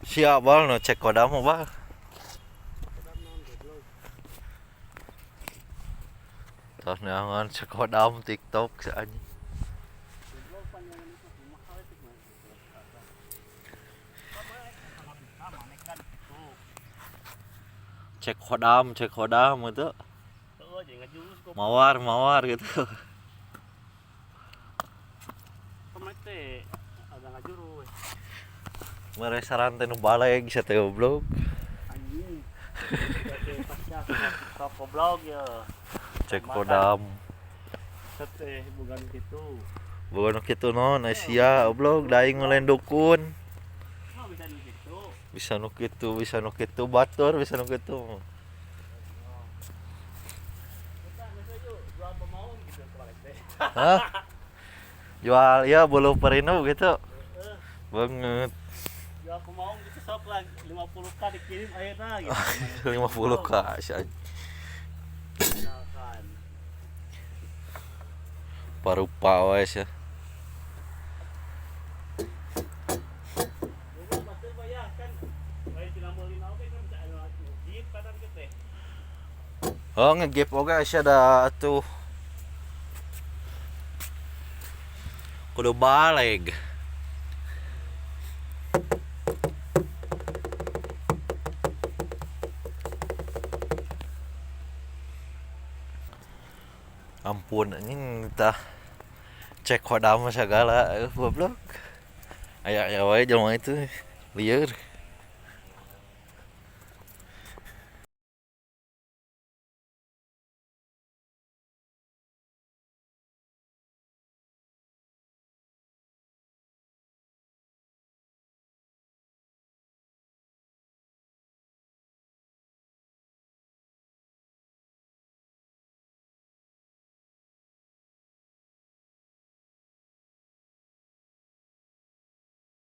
Siap bal no cek kodam bal. Tos neangan cek kodam TikTok si anjing. Cek kodam gitu. Mawar mawar gitu. Mere saran teh nu baleg sia teh goblok. Anjing. TikTok goblok ya. Cek kodam. Teh bukan kitu. Bukan kitu naon sia goblok da aing lain dukun. Bisa nu kitu. Bisa nu kitu, bisa nu kitu batur, bisa nu kitu. Hah? Jual ya bulu perinu gitu. Banget. Jual pemaung gitu sok lah 50K dikirim akhirnya gitu. 50K sih. Parupa wae sih. Oh, nge-gift oge sia da atuh. Kudu baleg. Ampun anjing tah cek kodam segala goblok. Aya aya wae jelema itu lieur.